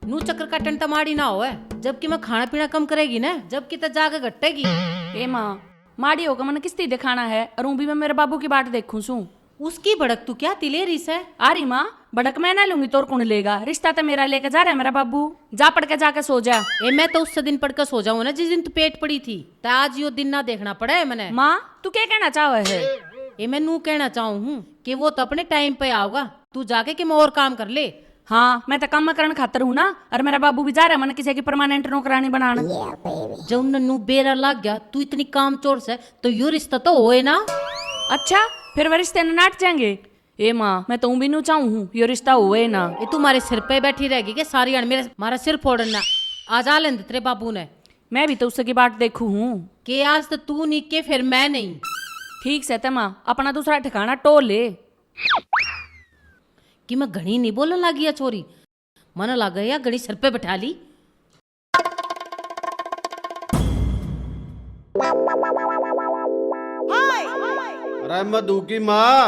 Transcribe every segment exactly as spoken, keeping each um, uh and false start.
नू चक्कर काटन त माड़ी ना होए, जबकि मैं खाना पीना कम करेगी ना, जबकि त जाके घटेगी। ए माँ, माड़ी होकर मन किस्ती दिखाना है, और ऊँ भी मैं मेरे बाबू की बाट देखूं सूं। उसकी भड़क तू क्या तिले रही सै? आ रही माँ, भड़क मैं ना लूंगी, तोर कौन लेगा? रिश्ता तो मेरा लेके जा रहा है मेरा बाबू। जा पढ़ के जाके सो जा। ए, मैं तो उस दिन पढ़ के सो जाऊं ना, जिस दिन तू पेट पड़ी थी। तो आज यो दिन ना देखना पड़ा है मने। माँ, तू क्या कहना चाहे है? ए, मैं नू कहना चाहूँ हूँ कि वो तो अपने टाइम पे आओगा, तू जाके कि मैं और काम कर ले। हाँ, मैं तो काम करण खातर हूँ ना, और मेरा बाबू भी जा रहा है मने किसी की परमानेंट नौकरानी बनाना। जब नन्नू बेरा लाग गया, तू इतनी कामचोर सै, तो यो रिश्ता तो होए ना। अच्छा, फिर वह रिश्ते न नाट जाएंगे? ए माँ, मैं तो ऊँ भी नू चाहूँ हूँ, यो रिश्ता होए ना। ये तू मारे सिर पे बैठी रहेगी के सारी अण मेरे, मारा सिर फोड़न ना? आ जा लेंद तेरे बाबू ने। मैं भी तो उसकी बाट देखूँ हूँ। के आज तो तू नहीं के फिर मैं नहीं। ठीक सै ते माँ, अपना दूसरा ठिकाना टो ले। कि मैं घणी नहीं बोलन लागी या छोरी, मन लागे या घणी सिर पे बैठा ली। अरे मधु की माँ,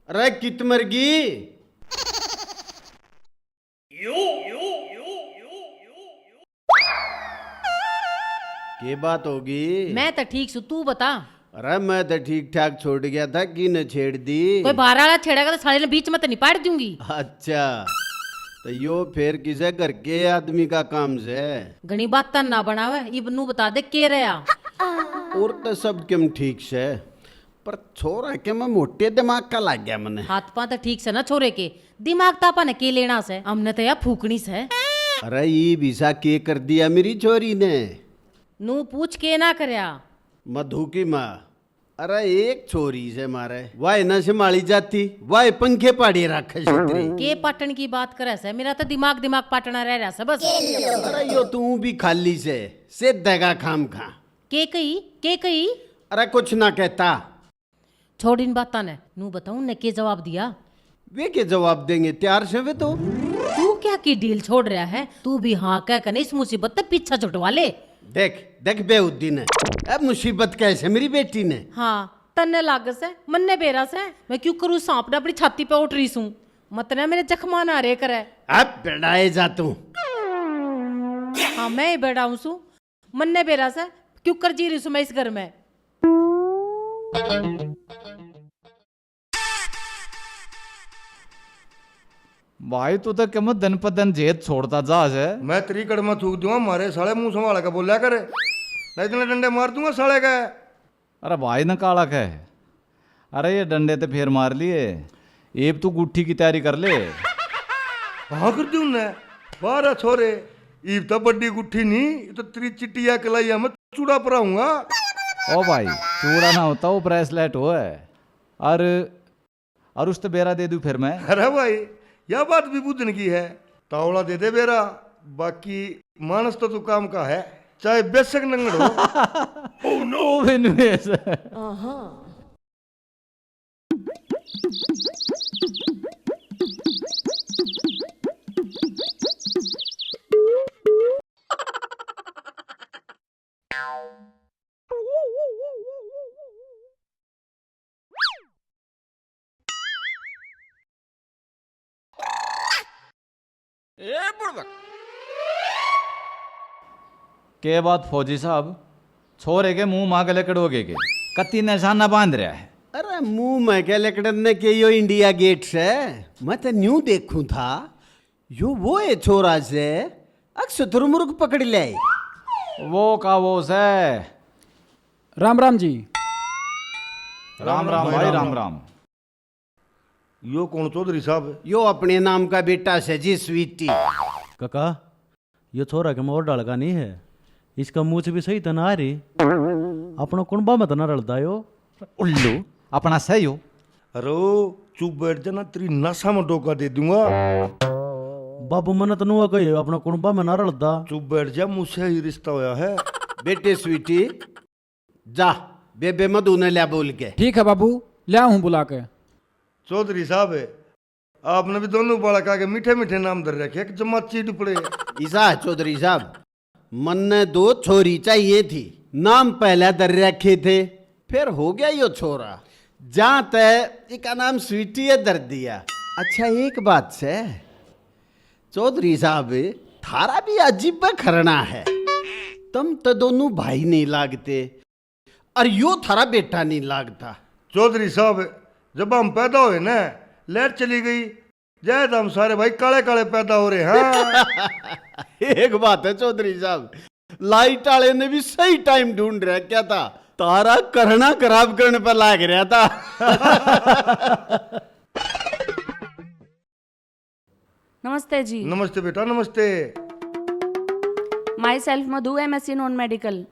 अरे कित मरगी? के बात होगी? मैं तो ठीक सु, तू बता। अरे मैं तो ठीक ठाक छोड़ गया था, की ने छेड़ दी? कोई बाहर वाला छेड़ेगा तो साले ने बीच में तो नहीं पाड़ दूंगी। अच्छा, तो यो फिर किसे घर के आदमी का काम से? घणी बात ना बनावे, इब नू बता दे के रहा। और तो सब किम ठीक से, पर छोरा के मैं मोटे दिमाग का लाग गया मने। हाथ पां तो ठीक से ना छोरे के, दिमाग तो अपन के लेना से, हमने तो या फूकनी से। अरे ये वीसा के कर दिया मेरी छोरी ने? नू पूछ के ना करया। मधु की माँ, अरे एक छोरी से मारे, वाह ना संभाली जाती, वाह पंखे पाड़ी रखे छतरी। के पाटन की बात करे से, मेरा तो दिमाग, दिमाग पाटना रह रहा से बस। अरे यो तू भी खाली से, से देगा खाम खा। के कही, के कही? अरे कुछ ना कहता। छोड़ इन बातां ने, नू बताऊं ने के जवाब दिया? वे के जवाब देंगे, तैयार से वे तो। तू क्या की ढील छोड़ रहा है? तू भी हाँ कह के इस मुसीबत ते पीछा छुटवा ले। देख, देख बेहुद्दी ने, अब मुसीबत कैसे मेरी बेटी ने। हाँ, तन्ने लाग से, मन्ने बेरा से, मैं क्यों करूँ सांप ने अपनी छाती पे उठ रही सूं। मत ना मेरे जख्मा ना रे करे। अब बेड़ाए जा तू। हाँ, मैं ही बेड़ाऊं सूं। मन्ने बेरा से, क्यों कर जी रही सूं मैं इस घर में। भाई, तू तो कम दिन पर दिन जेद छोड़ता जा है। मैं तेरी कड़ में थूक दूंगा, मारे साले मुंह संभाल के बोल्या करे, नहीं इतने डंडे मार दूंगा साले का। अरे भाई ने काला कह, अरे ये डंडे ते फेर मार लिए, इब तू गुट्ठी की तैयारी कर ले। हाँ कर दी उनने, बारह छोरे, इब तो बड्डी गुट्ठी नहीं, इब तो तेरी चिट्टिया कलाइया में चूड़ा पराऊंगा। ओ भाई, चूड़ा ना होता, वो ब्रेसलेट हो है। और, और उस तो बेरा दे दूं फिर मैं। अरे भाई, यह बात भी बुझन की है। तावड़ा दे दे बेरा, बाकी मानस तो तू काम का है, चाहे बेशक नंगड़ हो। Oh no! ओ भी नुए से। ए बुड़बक। के बात फौजी साहब, छोरे के मुंह मां के लकड़ हो गए के? कत्ती निशाना बांध रहा है। अरे मुंह में के लकड़न ने के यो इंडिया गेट से? मैं तो न्यू देखूं था, यो वो है छोरा से, अक शुतुरमुर्ग पकड़ ले। वो का वो से? राम राम जी। राम राम भाई, राम राम। यो कौन चौधरी साहब? यो अपने नाम का बेटा से जी, स्वीटी। काका, यो छोरा के मोर डाल का नहीं है, इसका मूछ भी सही तना आ रही। अपना कुणबा मत ना रलदा यो। उल्लू, अपना सही हो। अरे चुप बैठ जा ना, तेरी नासा में डोका दे दूंगा। बाबू, मन्ने तो नुआ कही, अपना कुणबा में ना रलदा। चुप बैठ जा, मुझसे ही रिश्ता होया है। बेटे स्वीटी, जा, बेबे मधु ने ल्या बोल के। ठीक है बाबू, ल्या हूँ बुला के। चौधरी साहब, आपने भी दोनों बालका के मीठे मीठे नाम धर रखे, एक जमाची डुपड़े। इसा है चौधरी साहब, मन्ने दो छोरी चाहिए थी, नाम पहले धर रखे थे, फिर हो गया यो छोरा। जहाँ तय इका नाम स्वीटी है धर दिया। अच्छा, एक बात से, चौधरी साहब, थारा भी अजीब खरना है। तुम तो दोनों भाई नहीं लागते, और यो थारा बेटा नहीं लागता। चौधरी साहब, जब हम पैदा हुए ना, लाइट चली गई, जय तो हम सारे भाई काले काले पैदा हो रहे हैं। एक बात है चौधरी साहब, लाइट वाले ने भी सही टाइम ढूंढ रहा क्या था, तारा करना खराब करने पर लाग रहा था। नमस्ते जी। नमस्ते बेटा, नमस्ते। My self Madhu, MSc non medical.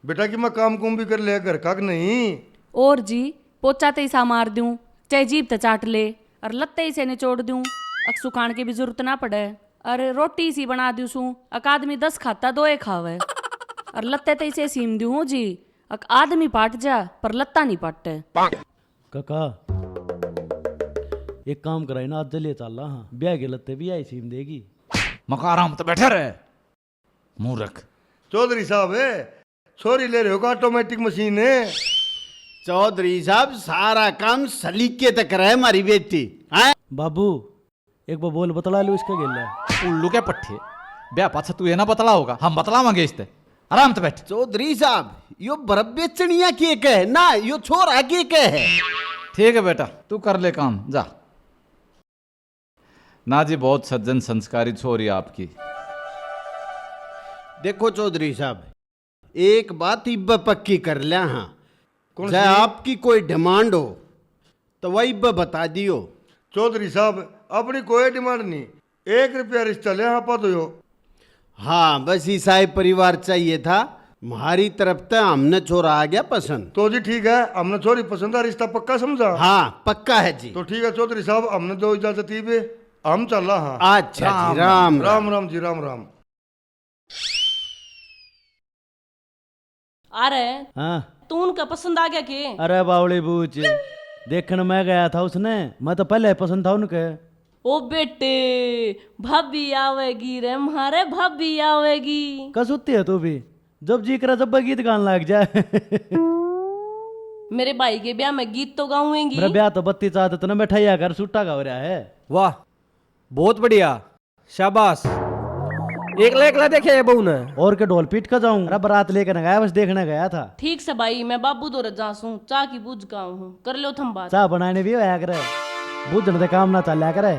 बेटा, कि मैं काम कुम भी कर लिया घर का कि नहीं? और जी, पोचा ते इसा मार दूं, चाहे जीभ ते चाट ले, और लत्ते इसे निचोड़ दूं, अक सुखाण की भी जरूरत ना पड़े। अरे, रोटी इसी बना दूं सूं, अक आदमी दस खाता, दो ए खावे। और लत्ते ते इसे सीम दूं हूं जी, अक आदमी पाट जा, पर लत्ता नहीं पाटे। काका, एक काम कराई ना, आज जल्दी चाल रहा हाँ, ब्याह के लत्ते भी आई सीम देगी। मका आराम तो बैठा रहे, मूर्ख। चौधरी साहब, छोरी ले रहे हो का ऑटोमेटिक मशीन है? चौधरी साहब, सारा काम सलीके ते करे हमारी बेटी। हैं? बाबू, एक बार बोल बतला लो इसके गेले। उल्लू के पट्ठे, ब्याह पाछे तू ये ना बतला होगा, हम बतलावांगे इसते। आराम से बैठ। चौधरी साहब, यो बरब्बे चनिया के कह ना, यो छोरा के कह है। ठीक है बेटा, तू कर ले काम, जा। ना जी, बहुत सज्जन संस्कारी छोरी आपकी। देखो चौधरी साहब, एक बात इब्बे पक्की कर लिया हाँ। कौन जै सी? आपकी कोई डिमांड हो तो वह इब्बे बता दियो। चौधरी साहब, अपनी कोई डिमांड नहीं, एक रुपया रिश्ता ले हाँ पा दो। हाँ, बस ईसाई परिवार चाहिए था। म्हारी तरफ ते हमने छोरा आ गया पसंद। तो जी ठीक है, हमने छोरी पसंद है, रिश्ता पक्का समझा? हाँ, पक्का है जी। तो ठीक है चौधरी साहब, हमने दो इजाजत ही बे, हम चला हाँ। अच्छा जी, राम राम। राम राम जी, राम राम। अरे, हाँ। तू उनका पसंद आ गया के? अरे बावली बूच, देखण मैं गया था उसने, मैं तो पहले ही पसंद था उनके। ओ बेटे, भाभी आवेगी रे, म्हारे भाभी आवेगी। कसूती है तू भी, जब जी करे जब गीत गान लग जाए। मेरे भाई के ब्याह में गीत तो गाऊंगी। मेरा ब्याह तो बत्ती चाहते तने बैठाइया कर सूटा का हो रहा है। वाह, बहुत बढ़िया, शाबाश। एकला एकला देखे ये बहू ने। और के ढोल पीट के जाऊं? अरे बारात लेके ना गया, बस देखने गया था। ठीक से भाई, मैं बाबू धोरे जा सूं, चाह की बूझ का हूँ, कर लो थम बात। चाह बनाने भी होया करे, बूझण दे काम ना चाल्या करे।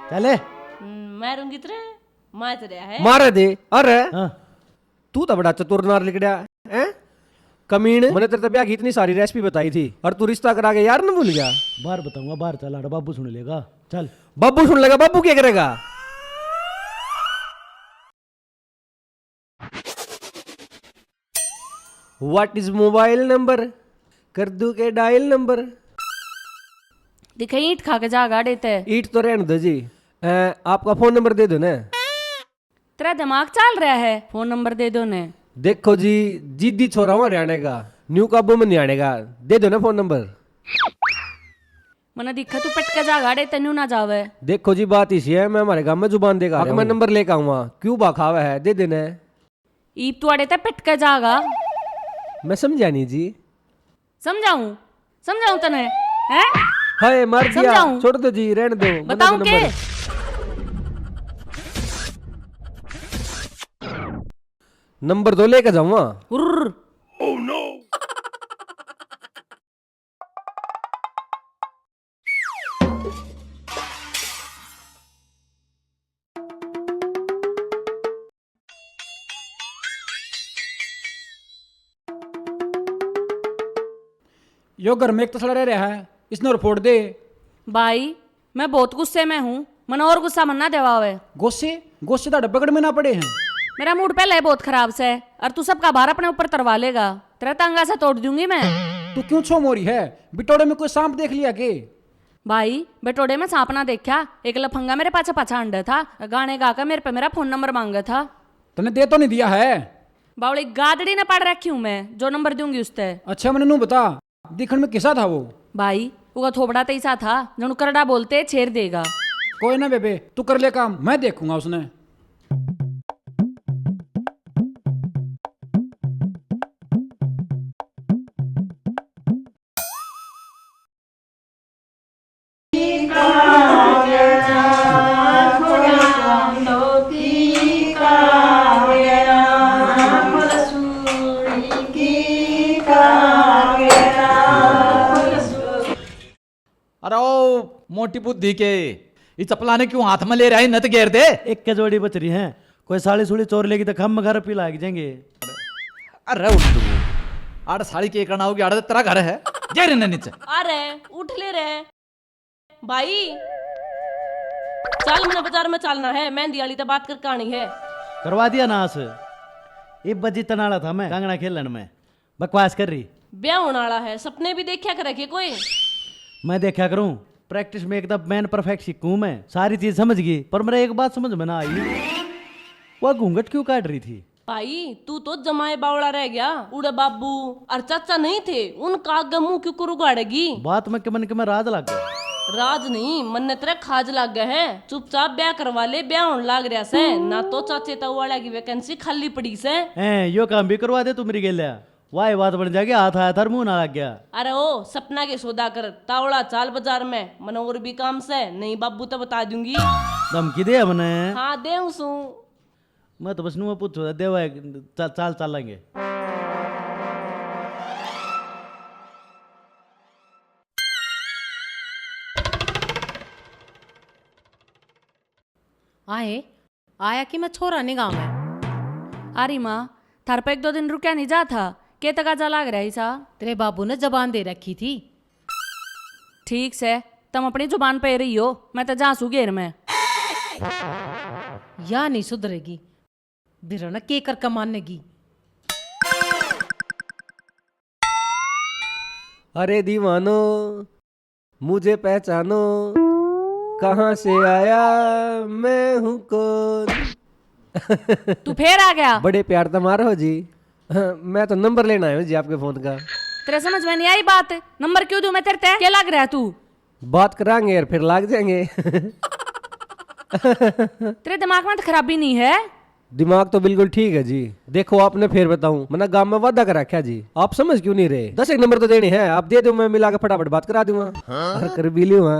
चले। हम्म, मैं रूंगी तेरे, मैं तेरे है। मारे दे, अरे। हाँ। तू तो बड़ा चतुर नार लिकड़या, हैं? कमीन, मैंने तेरे ते ब्याह की इतनी सारी रेसिपी बताई थी और तू रिश्ता करा के यार न भूल गया। बाहर बताऊंगा, बाहर चल, आड़ा बाबू सुन लेगा। चल। बाबू सुन लेगा, बाबू क्या करेगा? What is mobile number? कर दूं के डायल नंबर? दिखे ईंट खा के जा गाड़े ते। ईंट तो रहने दो जी। अ, आपका फोन नंबर दे दो ना। तेरा दिमाग चल रहा है, फोन नंबर दे दो ने। देखो जी, जिद्दी छोरा हूँ हरियाणा का, न्यू काबू में नहीं आने का, दे दो ना फोन नंबर। मने दिखा तू पटके जा गाड़े, तेनू ना जावे। देखो जी, बात इसी है, मैं हमारे गांव में जुबान देकर आया हूँ। मैं नंबर लेकर आऊंगा, क्यों भाखा हुआ है, दे देना। ईब तू आड़े ते पटके जागा। मैं समझा नहीं जी। समझाऊं? समझाऊं तने? हैं? हाय, मार दिया। समझाऊं? छोड़ दो जी, रहने दो। मना बताऊं दो के? नंबर। नंबर दो लेके जाऊंगा। उर्र। यो घर में एक तसड़ा रह रहा है, इसने रिपोर्ट दे। भाई, मैं बहुत गुस्से में हूँ, मने और गुस्सा मन्ना देवावे। गुस्से? गुस्से तो पकड़ में ना पड़े हैं। मेरा मूड पहले ही बहुत खराब से, और तू सबका भार अपने ऊपर तरवा लेगा। तेरा तंगा सा तोड़ दूंगी मैं। तू क्यों छो मोरी है? बिटोड़े में कोई सांप देख लिया के? भाई, बटोड़े में सांप ना देखा, एक लफंगा मेरे पाछे पाछा अंडे था, गाने गा के मेरे पे मेरा फोन नंबर मांगे था। तने दे तो नहीं दिया है? बावली गादड़ी ने पड़ रखी हूँ मैं, जो नंबर दूंगी उसते। अच्छा, मैंने नू बता, दिखण में किसा था वो? भाई, उगा थोबड़ा तो ऐसा था, जणु करड़ा बोलते छेर देगा। कोई ना बेबे, तू कर ले काम, मैं देखूंगा उसने। मोटी बुद्धि के, ये चपला ने क्यों हाथ में ले रहा है, नत गेर दे। एक के जोड़ी बच रही है, कोई साली सुली चोर लेगी तो खम घर पी लाग जाएंगे। अरे उठ तू, आड़ साली के करना होगी, आड़ तेरा घर है, गेर इन्हें नीचे। अरे उठ ले रे भाई, चल, मने बाजार में चलना है, मेहंदी वाली तो बात करके आनी है। करवा दिया नाश, इब बजी तनाला था मैं कांगड़ा खेलन में। बकवास कर रही। ब्याह होने वाला है, सपने भी देखा करे के कोई? मैं देखा करूं, प्रैक्टिस में एकदम मैन परफेक्ट सीखूं मैं, सारी चीज समझ गई, पर मेरा एक बात समझ में ना आई, वह घूंघट क्यों काट रही थी? भाई, तू तो जमाए बावला रह गया। उड़े बाबू और चाचा नहीं थे, उनका आगे मुंह क्यों कर उगाड़ेगी? बात में के मन के में राज लग गया। राज नहीं, मन ने तेरे खाज लग गया है। चुपचाप ब्याह करवा ले, ब्याह होने लाग रहा से। ना तो चाचे ताऊ वाला की वैकेंसी खाली पड़ी से। हैं, यो काम भी करवा दे तू मेरी गेल्या। वाह, बात बन जाएगी, हाथ आया था, मुंह ना लग गया। अरे ओ, सपना के सौदा कर, तावड़ा चाल बाजार में, मन और भी काम से, नहीं बाबू तो बता दूंगी। धमकी दे हमने। हाँ, दे सू। मैं तो बस नुआ पूछो, देवा है, चा-, चाल चालेंगे। आए, आया कि मैं छोरा नहीं गाँव में। अरे माँ, थार पे एक दो दिन रुकया नहीं जा था, के तकाजा लाग रहा सा? तेरे बाबू ने जबान दे रखी थी। ठीक से, तुम अपनी जुबान पे रही हो, मैं तो जा सू घेर में। या नहीं सुधरेगी, बिरन के करके मानेगी। अरे दीवानो, मुझे पहचानो, कहाँ से आया, मैं हूँ कौन। तू फिर आ गया? बड़े प्यार तो मारो जी। हाँ, मैं तो नंबर लेना आया हूँ जी आपके फोन का। तेरे समझ में नहीं आई बात? नंबर क्यों दूं मैं तेरे ते? क्या लग रहा है तू? बात करांगे यार, फिर लाग जाएंगे। तेरे दिमाग में तो खराबी नहीं है? दिमाग तो बिल्कुल ठीक है जी। देखो, आपने फिर बताऊं, मैंने गांव में वादा कर रखा जी। आप समझ क्यों नहीं रहे? दस एक नंबर तो देने हैं, आप दे दो, मैं मिला के फटाफट बात करा दूंगा। हाँ? और कर भी लूंगा।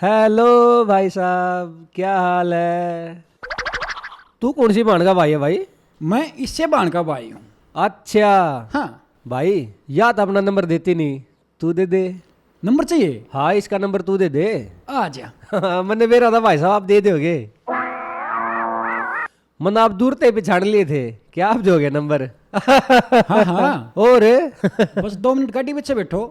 हेलो भाई साहब, क्या हाल है? तू कौन सी बहन का भाई है भाई? मैं इससे बहन का भाई हूँ। अच्छा। हाँ। भाई, या तो अपना नंबर देती नहीं, तू दे दे। नंबर चाहिए? हाँ, इसका नंबर तू दे दे। आ जा। मैंने बेरा था भाई साहब, आप दे दोगे। मैंने आप दूर ते पहचान लिए थे। क्या आप दोगे नंबर? हाँ, हाँ। और? बस दो मिनट गाड़ी पीछे बैठो,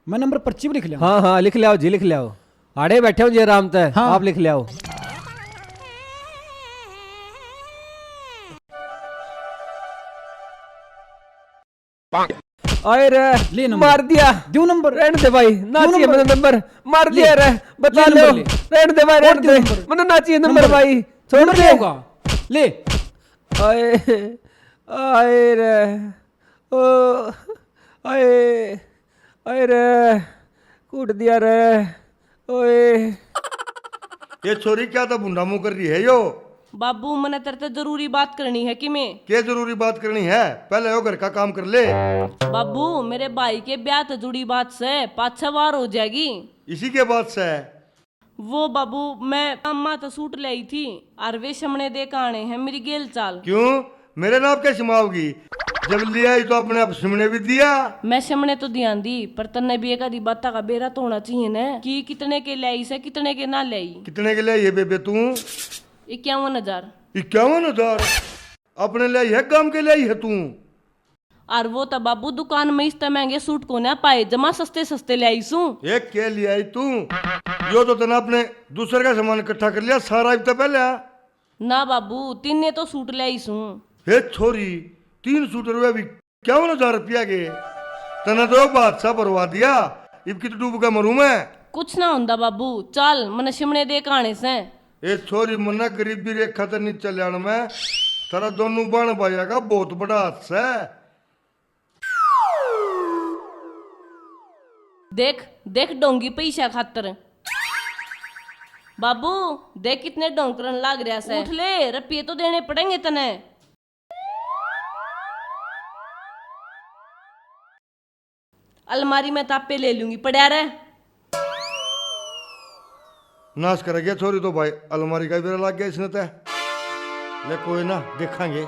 मैं नंबर पर्ची भी लिख लिया। हाँ, हाँ, लिख लियाओ जी, लिख लियाओ। आड़े बैठे हो जी आराम ते, हाँ। आप लिख लियाओ। आए रे, ले नंबर। मार दिया। दो नंबर। रहने दे भाई, ना चाहिए नंबर। मैंने नंबर। मार ले। दिया रे, बता ले लो। नंबर ले। रहने दे भाई, और रहने दो दे। नंबर। मैंने ना चाहिए नंबर नंबर। भाई, छोड़ नंबर दे। ले होगा। ले। आए, आए रे, ओ, आए, आए रे, कूट दिया रे, ओए। ये छोरी क्या तो भुंडा मुंह कर रही है यो? बाबू, मने तेरे ते जरूरी बात करनी है कि मैं। के जरूरी बात करनी है? पहले वो घर का काम कर ले। बाबू, मेरे भाई के ब्याह ते जुड़ी बात से, पाछे वार हो जाएगी। इसी के बात से? वो बाबू, मैं अम्मा तो सूट लाई थी, और वे समणे दे काने हैं मेरी गेल चाल। क्यों? मेरे नाप के सिमाओगी? जब ले आई तो अपने आप सिमणे भी दिया। मैं सिमणे तो ध्यान दी, पर तन्ने भी एक आधी बाता का बेरा तो होना चाहिए ना कि कितने के लाई से, कितने के ना लाई। कितने के लाई है बेबे तू? इक्यावन हजार। इक्यावन हजार? अपने लाई है, काम के लाई है तू? और वो तो बाबू दुकान में इसते महंगे सूट को ना पाए, जमा सस्ते सस्ते ले आई सूं। ए, के ले आई तू? यो तो तने अपने दूसर का सामान इकट्ठा कर लिया सारा इब तो पहले। ना बाबू, तीन ने तो सूट ले आई सूं। हे छोरी, तीन सूट रुपया भी इक्यावन हजार रुपया के? तने तो बादशाह भरवा दिया, इब कित डूब के मरूं मैं। कुछ ना होंदा बाबू, चल मने सिमने दे कहाने से। ए छोरी, मन्ना गरीबी रेखा ते नीचे ल्याण में थारा दोनों बाण भाइया का बहुत बड़ा हाथ सै। देख, देख ढोंगी पैसा खातर। बाबू, देख कितने ढोंग करन लाग रहा सै। उठ ले, रुपये तो देने पड़ेंगे तने। अलमारी में तापे ले लूंगी, पड़ा रह। नाश कर गया छोरी तो भाई, अलमारी का बेरा लग गया इसने तै। ले कोई ना, देखांगे।